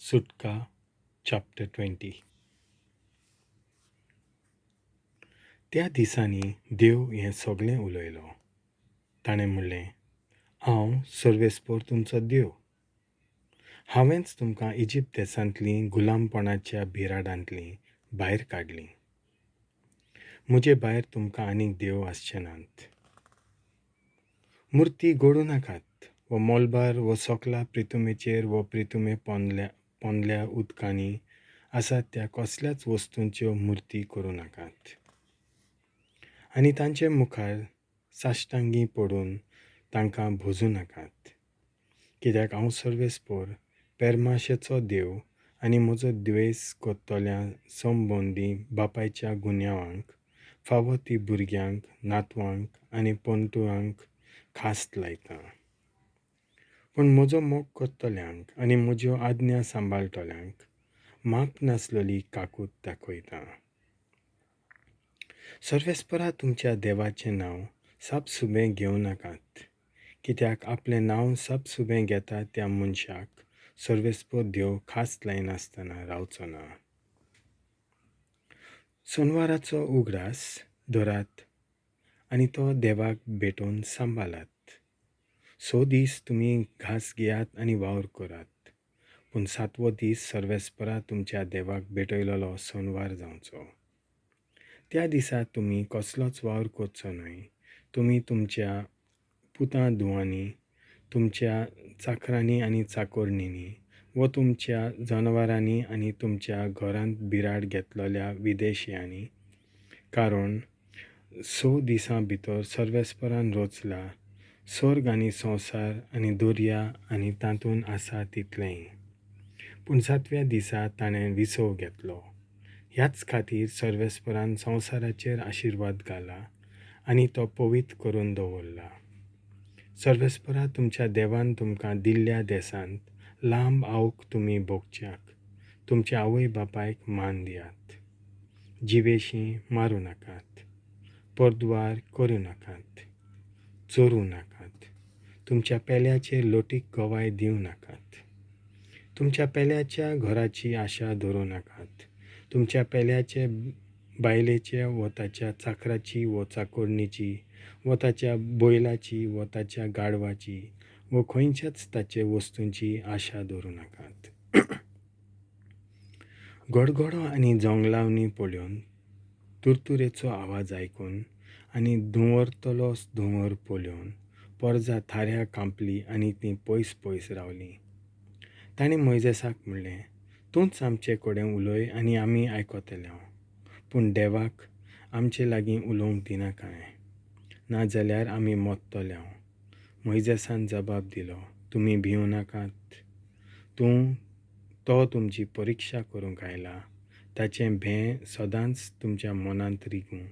सुटका चॅप्टर 20. त्या दिसांनी देव हें सगळें उलयलो. ताणें म्हणलें, हांव सर्वेस्पोर तुमचो देव. हांवेंच तुमकां इजिप्त देशांतलीं गुलामपणाच्या बिराडांतलीं भायर काडलीं. म्हजे भायर तुमकां आनीक देव आसचे नात. मुर्ती घडूं नाकात वो मोलबार वो सोकला प्रितुमेचेर वो प्रितुमे पोंदल्या उदकांनी आसात त्या कसल्याच वस्तूंच्यो मुर्ती करूं नाकात. आनी तांचे मुखार साश्टांगी पडून तांकां भोजूं नाकात. कित्याक हांव सर्वेस्पोर पेरमाशेचो देव आनी म्हजो द्वेस करतल्या संबंदी बापायच्या गुन्यांवांक फावो ती भुरग्यांक, नातवांक आनी पणटुवांक खास्त लायता. पूण म्हजो मोग करतल्यांक आनी म्हज्यो आज्ञा सांबाळटल्यांक माप नासलेली काकूत दाखयता. सर्वेस्परा तुमच्या देवाचें नांव सापसुबें घेवं नाकात. कित्याक आपलें नांव सापसुबें घेता त्या मनशाक सर्वेस्पोर देव खास लायनासतना रावचो ना. सोनवाराचो उगडास धरात आनी तो देवाक भेटोवन सांबाळात. 6 दीस तुमी घास घेयात आनी वावर करात, पूण 7वो दीस सर्वेस्परा तुमच्या देवाक भेटयलेलो सोनवार जावचो. त्या दिसा तुमी कसलोच वावर करचो न्हय. तुमी तुमच्या पुतां धुवांनी, तुमच्या चाकरांनी आनी चाकोरणींनी वो तुमच्या जनावरांनी आनी तुमच्या घरांत बिराड घेतलेल्या विदेशियांनी, कारण 6 दिसां भितर सर्वेस्परान रचला स्वर्ग आनी संवसार आनी दर्या आनी तातूंत आसा तितलेंय. पूण 7व्या दिसा ताणें विसव घेतलो. ह्याच खातीर सर्वेस्परान संवसाराचेर आशिर्वाद घाला आनी तो पवित्र करून दवरला. सर्वेस्परा तुमच्या देवान तुमकां दिल्ल्या देशांत लांब आवक तुमी भोगच्याक तुमच्या आवय बापायक मान दियात. जिवेशीं मारूं नाकात, परद्वार करूं नाकात, चोरूं नाकात, तुमच्या पेल्याचेर लोटीक गवाय दिवं नाकात, तुमच्या पेल्याच्या घराची आशा धरूं नाकात, तुमच्या पेल्याचे बायलेचे वो ताच्या चाकराची वो चाकोरणीची वो ताच्या बैलाची वो ताच्या गाडवाची वो खंयच्याच ताचे वस्तूंची आशा धरूं नाकात. गडगडो आनी जंगलावणी पळोवन, तुरतुरेचो आवाज आयकून आनी धुंवरतलो धुंवर पळोवन परजा थाऱ्या कांपली आनी ती पयस पयस रावली. ताणें मोयजेसाक म्हणलें, तूंच आमचे कडेन उलय आनी आमी आयकतले, पूण देवाक आमचे लागीं उलोवंक दिनाकाय, नाजाल्यार आमी मरतले. मोयजेसान जबाब दिलो, तुमी भिवं नाकात. तो तुमची परिक्षा करूंक आयला. ताचें भें सदांच तुमच्या मनांत रिगूं.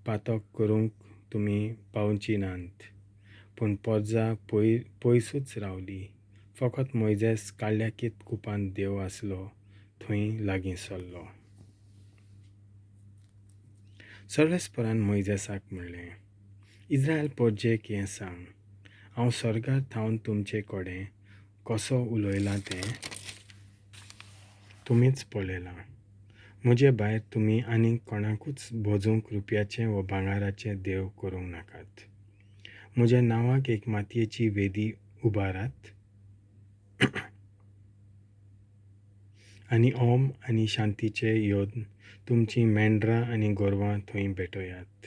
पातक करूंक तुमी पावची नात. पूण परजा पयसूच रावली. फकत मोयजेस काळ्याकीत कुपांत देव आसलो थंय लागीं सरलो. सर्वेस्परान मोयजेसाक म्हणलें, इस्रायल परजेक हें सांग, हांव स्वर्गार थावन तुमचे कडेन कसो उलयलां तें तुमीच पळयलां. म्हजे भायर तुमी आनीक कोणाकूच भजूंक रुपयाचें वो भांगराचें देव करूंक नाकात. म्हज्या नांवाक एक मातयेची वेदी उबारात आनी ओम आनी शांतीचे यत्न तुमचीं मेंढरां आनी गोरवां थंय भेटयात.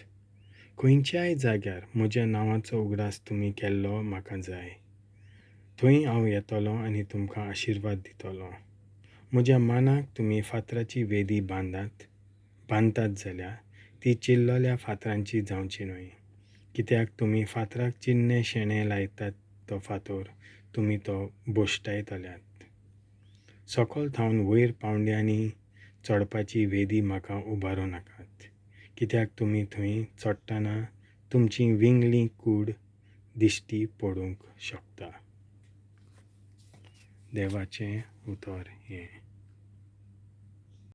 खंयच्याय जाग्यार म्हज्या नांवाचो उगडास तुमी केल्लो म्हाका जाय, थंय हांव येतलो आनी तुमकां आशिर्वाद दितलो. म्हज्या मानाक तुमी फातराची वेदी बांदतात जाल्यार ती चिल्लल्या फातरांची जावची न्हय. कित्याक तुमी फातराक चिन्ने शेणें लायतात तो फातर तुमी तो बोश्टायतल्यात. सकयल थावन वयर पावंड्यांनी चडपाची वेदी म्हाका उबारूं नाकात. कित्याक तुमी थंय चडटना तुमची विंगली कूड दिश्टी पडूंक शकता. देवाचें उतर हें.